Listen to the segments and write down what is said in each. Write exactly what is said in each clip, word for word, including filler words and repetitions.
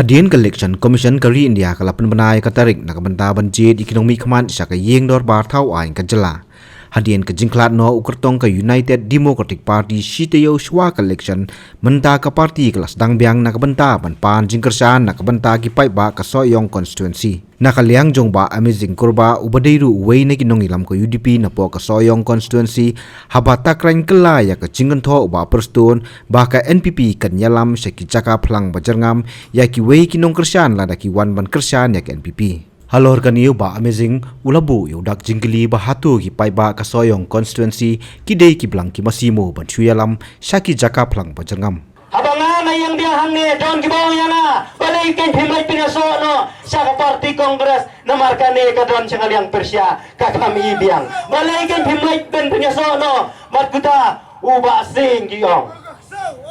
Hadien ka Election Commission ka ri India ka la pynbna ïa ka tarik na ka bynta ban jied ïa ki nongmihkhmat sha ka ïing dorbar thaw aiñ ka jylla. Hadien ka jingkhlad noh u kyrtong ka United Democratic Party shi taïew shuwa ka election, mynta ka party ka la sdang biang na ka bynta ban pan jingkyrshan na ka bynta ki paidbah ka Sohiong constituency. Na ka liang jong Bah Amazing Kurbah uba dei ruh uwei na ki nongïalam ka U D P napoh ka Sohiong constituency, haba takren kylla ïa ka jingkynthoh u Bah Prestone ba ka N P P kan ïalam sha ki jaka phlang ba jyrngam ïa kiwei ki nongkyrshan lada ki wan ban kyrshan ïa ka N P P. Halor kane u Bah Amazing u la buh ïa u dak jingkylli ba hato ki paidbah ka Sohiong constituency ki dei ki blang ki masi mo ban shu ïalam sha ki jaka phlang ba jyrngam. Haba nga nga ïeng biang hangne don kiba ong ïa nga, balei kein phim leit pynïasoh noh sha ka party Congress, namar kane ka don sha ka liang pyrshah ka kham i biang. Balei kein phim leit pyn pynïasoh noh, bad kuta u Bah Sing ki ong.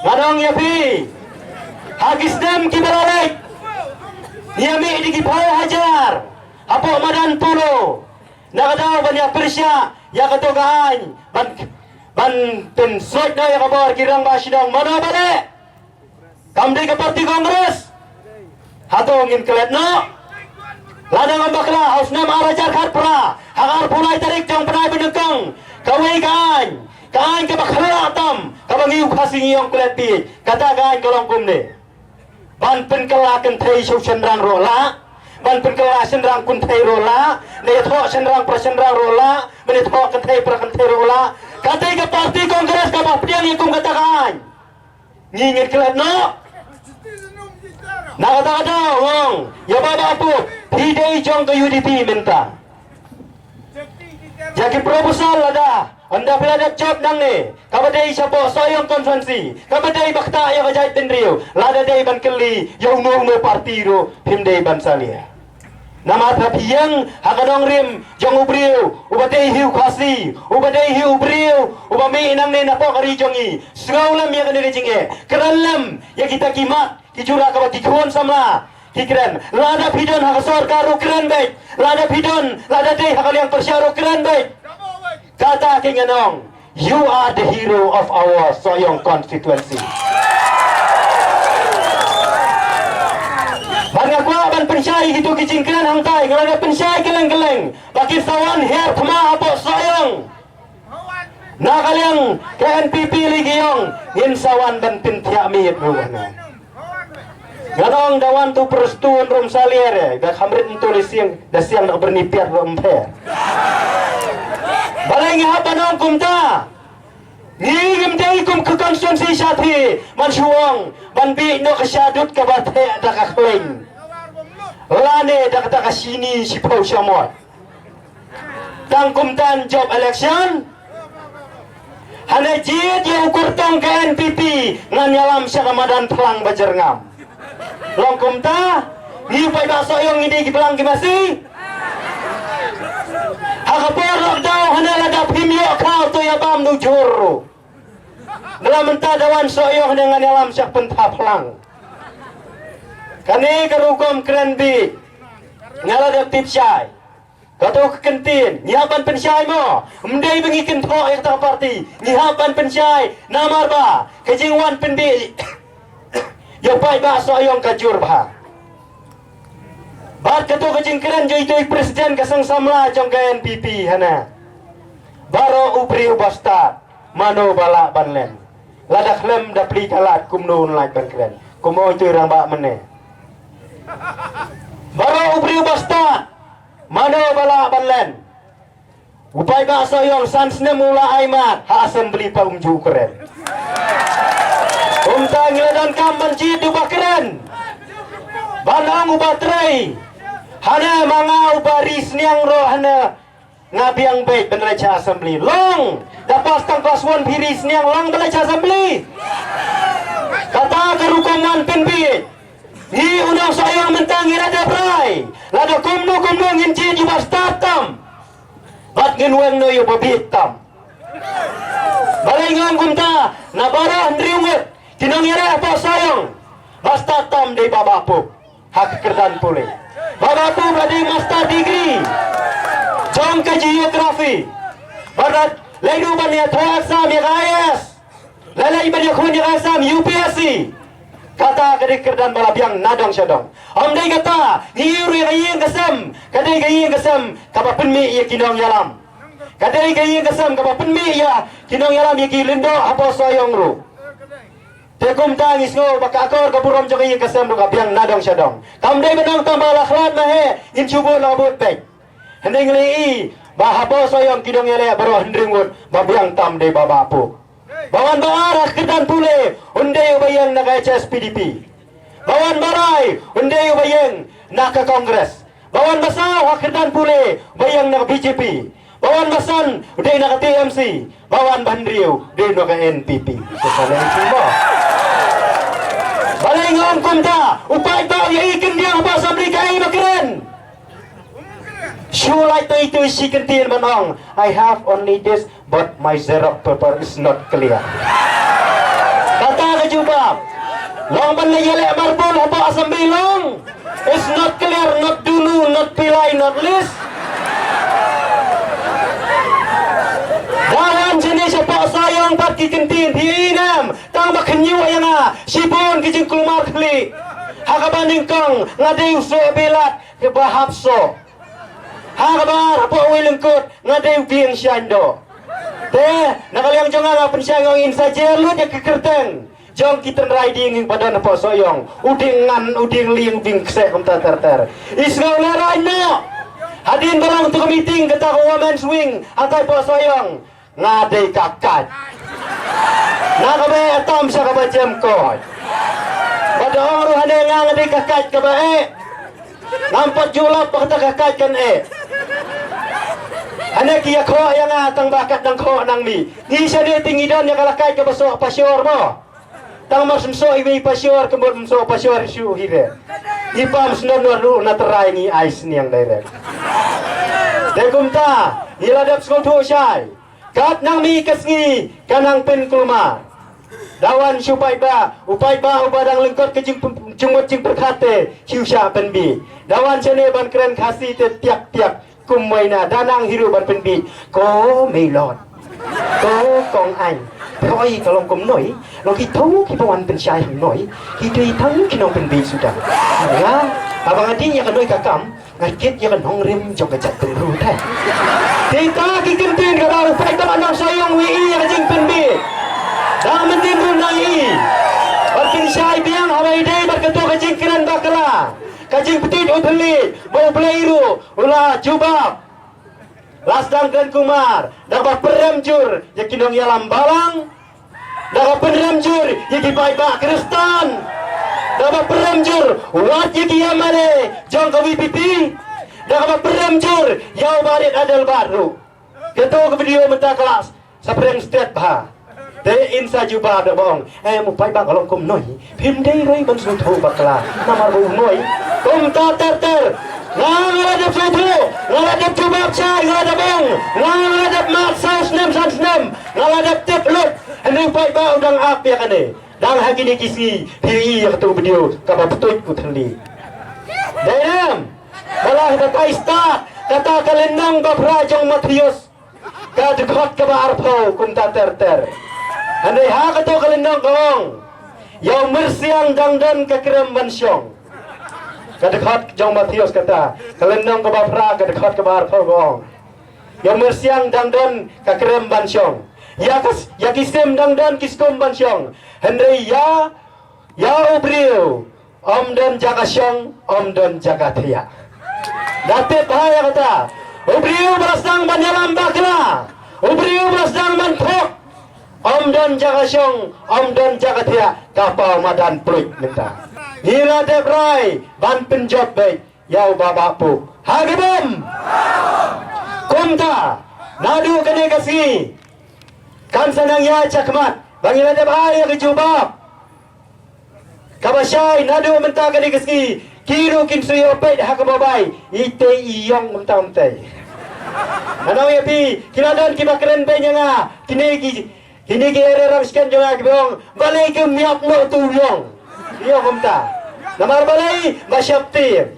Nga ong ïa phi, ha ki snem kiba la leit, ngi ïa mih da ki phew hajar hapoh madan Polo na ka daw ban ïa pyrshah ïa kato ka aiñ ban ban pynsoit noh ïa ka bor ki rangbah shnong. Mano ba leh? Kam dei ka party Congress? Hato ngin klet noh? Lada ngam bakla, ha u snem ar hajar khatphra, ha ka arphew lai tarik jong u bnai ba nyngkong, kawei ka aiñ, ka aiñ kaba khlaiñ tam, kaba ngi u Khasi ngi ong klet beit, kata ka aiñ ka long kumne. Ban pynkylla kynthei sha u shynrang ruh lah, ban pynkylla shynrang kynthei ruh lah, ne ïathoh shynrang para shynrang ruh lah, ban ïathoh kynthei para kynthei ruh lah. Kata ka party Congress kaba pdiang ïa kum kata ka aiñ. Ngi ngin klet noh. Na kata ka daw ong ïa Bah Bah Pup, phi dei jong ka U D P mynta. Ïa ki proposal lada, ynda phi la dep jop nangne, kaba dei shapoh Sohiong constituency, kaba dei ba ktah ïa ka jaitbynriew, lada dei ban kylli ïa uno uno party ruh phim dei ban salia. Namar phi ïeng ha ka nongrim jong u briew uba dei hi u Khasi, uba dei hi u briew uba mih nangne napoh ka ri jong ngi. Sngew lem ïa kane ka jingeh, kren lem ïa kita ki mat ki jura kaba ki khun samla ki kren. Lada phi don ha ka sorkar ruh kren beit, lada phi don, lada dei ha ka liang pyrshah ruh kren beit. Kata ki ngan ong, you are the hero of our Sohiong constituency. Bad nga kwah ban pynshai kito ki jingkren hangtai, nga la pynshai kylleng kylleng ba kin sa wan hiar thma hapoh Sohiong. Na ka liang ka N P P lei ki ong, ngin sa wan ban pynthiah miet ruh hana. Nga ong da wan tu Prestone ruh ym salia re, da kham rit ntu lei siang, da siang da byrni piat ruh ym pher. Balei ngi hap ban ong kumta? Ngi ngim dei kum ka constituency Shadhir, man shu ong ban bih noh ka shadut kaba theh da ka khleiñ, lane da kata ka shini shiphew shamot. Tang kumta yn jop election, hana jied ïa u kyrtong ka N P P, ngan ïalam sha ka madan phlang ba jyrngam. Long kumta, ngi paidbah Sohiong ngi dei ki blang ki masi. Ha ka por lockdown hana lada phim ïoh khaw to ïa bam nujur ruh. Nga la mynta da wan Sohiong hana ngan ïalam sha ka pynthap phlang. Kane ka rukom kren beit, nga la dep tip shai. Kato ka kyntien, ngi hap ban pynshai mo. Ym dei ba ngi kynthoh ïa kata ka party. Ngi hap ban pynshai namar ba ka jingwan pynbeit ïa u paidbah Sohiong ka jur bha. Bad kato ka jingkren jong ito i president ka seng samla jong ka N P P hana. Baroh u briew ba stad, mano ba lah ban len? Lada khlem da plie ka lad kumno un lait ban kren? Kumno ito i rangbah mynne? Baroh u briew ba stad, mano ba lah ban len? U paidbah Sohiong san snem u la ai mat, ha assembly pat um ju kren. Kumta ngi la donkam ban jied uba kren, ban ong uba trei. Hana ma nga uba ri sniang ruh hana nga biang beit ban leit sha assembly. Long, da pass tang class one phi ri sniang long ban leit sha assembly? Kata ka rukom wan pynbeit. Ngi u nong Sohiong mynta ngi la dep rai. Lada kumno kumno ngin jied ïa uba stad tam, bad ngin weng noh ïa uba bieit tam. Balei nga ong kumta? Na baroh hynriew ngut ki nongïarap hapoh Sohiong, ba stad tam dei Bah Bah Pup ha ka kyrdan pule. Bah Bah Pup la dei master degree jong ka geography. Bad la leit ruh ban ïathoh exam ïa ka I A S. La leit ban ïakhun ïa ka exam U P S C. Kata ka dei kyrdan ba la biang na dong sha dong. Ym dei kata, ngi ïoh ruh ïa ka ïing ka sem, ka dei ka ïing ka sem kaba pynmih ïa ki nongïalam. Ka dei ka ïing ka sem kaba pynmih ïa ki nongïalam, ïa ki lyngdoh hapoh Sohiong ruh. Te kumta ngi sngew ba ka akor ka burom jong ka ïing ka sem ruh ka biang na dong sha dong. Kam dei ba nang tang ba la khlad ma he ngin shu bud la bud pek. Hynrei ngi la ïohi ba hapoh Sohiong ki nongïaleh baroh hynriew ngut, ba biang tam dei Bah Bah Puk. Ba wan ba ar ha kyrdan pule, un dei uba ïeng na ka H S P D P. Ba wan ba lai, un dei uba ïeng na ka Congress. Ba wan ba saw ha kyrdan pule, uba ïeng na ka B J P. Ba wan ba san, u dei na ka T M C. Ba wan ba hynriew, u dei na ka N P P. Ka sala ïa ki mo. Balei nga ong kumta, u paidbah u ïa i kyndiang hapoh assembly kaei ba kren. Shu lait to itu shi kyntien ban ong, "I have only this, but my xerox paper is not clear." Kata ka jubab. Long ban leh ïaleh marbul hapoh assembly long. It's not clear, not dulu, not pilai, not list. Da wan shane shapoh Sohiong pat ki kyntien phi ïa i nem. Tang ba khynñiuh ïa nga shibun ki jingkulmar khlieh. Ha kaba nyngkong nga dei u soh bilat kaba hap soh. Ha kaba ar hapoh Wei Lyngkut nga dei u bieng shaiñ doh. Te na ka liang jong nga nga pynshai nga ong in sa jer lut ïa ka kyrteng jong ki tynrai dieng ba don hapoh Sohiong. U dieng ngan, u dieng lieng, u dieng kseh kumta ter ter. I sngew lehrain noh. Hadien ba long tu ka meeting kata ka women's wing hatai hapoh Sohiong. Nga dei ka kait. Na kaba eh tam sha kaba jem koit. Ba da ong ruh hane nga, nga dei ka kait kaba eh. Ngam pat ju lap ba kata ka kait kan eh. Hane ki ïa khoh ïa nga tang ba kat dang khoh nang mih. Ngi shane te ngi don ïa ka la kait kaba soh pashor mo. Tang mar sum soh iwei pashor, ka mut sum soh pashor shu hi re. Ngi pam snon ruh na trai ngi ai sniang direct. Dei kumta ngi la dep sngewthuh shai. Katba nang mih ka sngi ka nang pynkulmar. Da wan shu paidbah, u paidbah uba dang lyngkot ka jing, jingmut jingpyrkhat te shu shah pynbit. Da wan shane ban kren Khasi te tiak tiak kum moina, da nang hi ruh ban pynbit. Ko Meilot, ko Kong Ain, phi oi ka long kumnoi? Long ki thaw kiba wan pynshai hangnoi, ki dei tang ki nongpynbit suda. Nga, haba nga dih ïa ka noi ka kam, nga kit ïa ka nongrim jong ka jaitbynriew te. Te kita ki kyntien kaba u paidbah nong Sohiong u ïohi ïa ka jingpynbit. Dang mynnin ruh nang ïohi. Bad pynshai biang haba ïadei bad kato ka jingkren bakla, ka jingpynbit u thylliej, ba U Blei ruh u la jubab. La sdang kren kumar, da kaba pynrem jur ïa ki nongïalam balang. Da kaba pynrem jur ïa ki paidbah Khristan. Da kaba pynrem jur wat ïa ki M L A jong ka V P P. Da kaba pynrem jur ïa u Bah Rit Adelbert ruh. Kato ka video mynta ka la sa pyrshang stet bha. Te in sa jubab da ba ong, em, u paidbah ka long kumnoi? Phim dei ruh ban sngewthuh bakla namar ba u noi. Kumta ter ter. Nga nga la dep sngewthuh, nga la dep jubab shai, nga la dep ong, nga nga la dep mad saw snem san snem. Nga la dep tip lut. Hynrei u paidbah u dang ap ïa kane. Dang ha kine ki sngi phi ïohi ïa kato ka video kaba pyntuid u thylliej. Dei ne em? Ba la batai stad kata ka lynnong ba phra jong Mathaios, ka dkhot kaba arphew kumta ter ter. Hynrei ha kato ka lynnong ka ong, ïa u myrsiang dang don ka krem ban shong. Ka dkhot jong Mathaios kata, ka lynnong kaba phra, ka dkhot kaba arphew ka ong, ïa u myrsiang dang don ka krem ban shong. Ïa ka s-, ïa ki sim dang don ki skum ban shong. Hynrei ïa, ïa u briew ym don jaka shong, ym don jaka thiah. Da tip bha ïa kata. U briew ba la sdang ban ïalam bakla, u briew ba la sdang ban phok, ym don jaka shong, ym don jaka thiah, ka paw madan pluit mynta. Ngi la dep rai ban pynjop beit ïa u Bah Bah Puk. Ha ki bym? Kumta naduh kane ka sngi kan sa nang ïaid shakhmat ba ngi la dep ai ïa ka jubab kaba shai. Naduh mynta kane ka sngi ki ruh kin sa ïoh peit ha kaba bai, ite i ïong mynta mynta. Nga ong ïa phi, ki la don kiba kren beiñ ïa nga, kine ki, kine ki area Ramsken jong nga kiba ong, balei kim ïap noh uto u ïong? Ïong kumta. Namar balei? Ba sheptieng.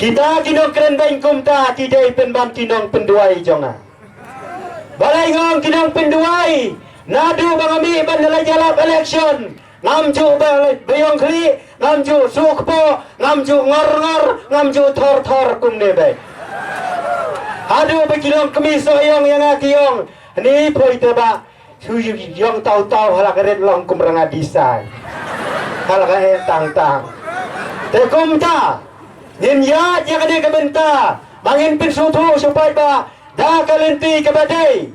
Kita ki nongkren beiñ kumta ki dei pynban ki nongpynduwai jong nga. Balei nga ong ki nongpynduwai? Naduh ba nga mih ban leit ïalap election, Ngam ju ba, ba ïong khlieh, ngam ju suk po, ngam ju ngor ngor, ngam ju thor thor kumne ba. Haduh ba ki long kmie Sohiong ïa nga ki ong, ni poi te ba, shu ïong taw taw ha la ka rit long kum ranga disai. Ha la ka eh tang tang. Te kumta, ngin ïa ïa ka dei ka bynta, ba ngin pynsngewthuh shu paidbah, da ka lynti kaba dei.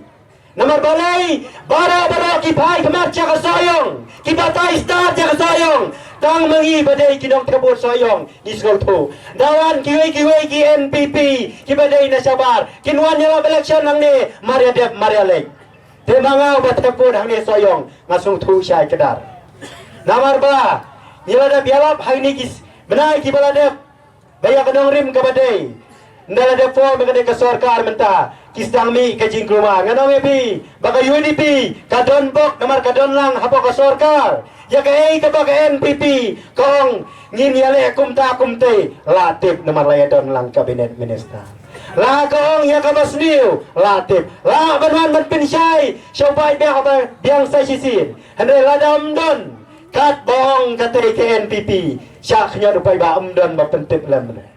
Namar balei, baroh baroh ki phai khmat sha ka Sohiong, ki batai stad sha ka Sohiong, tang ma ngi ba dei ki nongthep vote Sohiong, ngi sngewthuh. Da wan kiwei kiwei ki N P P, ki ba dei na shabar, kin wan ïalap election hangne, mar ïadep, mar ïaleit. Te ma nga uba thep vote hangne Sohiong, nga sngewthuh shai kdar. Namar ba, ngi la dep ïalap hangne ki s-, bnai ki ba la dep, ba ïa ka nongrim kaba dei. Nda la dep form ka dei ka sorkar mynta. Ki sdang mih ka jingkulmar. Ngan ong ïa phi, ba ka U D P, ka don bok, namar ka don lang hapoh ka sorkar. Ïa kaei kaba ka N P P, ka ong, ngin ïaleh kumta kumte. La tip namar la ïa don lang cabinet minister. La ka ong ïa kaba sniew, la tip. La ban wan ban pynshai, sha u paidbah ba biang sa shisien. Hynrei lada ym don, katba ong katei ka N P P, shah khñiot u paidbah ym don ba pyntip lem ne.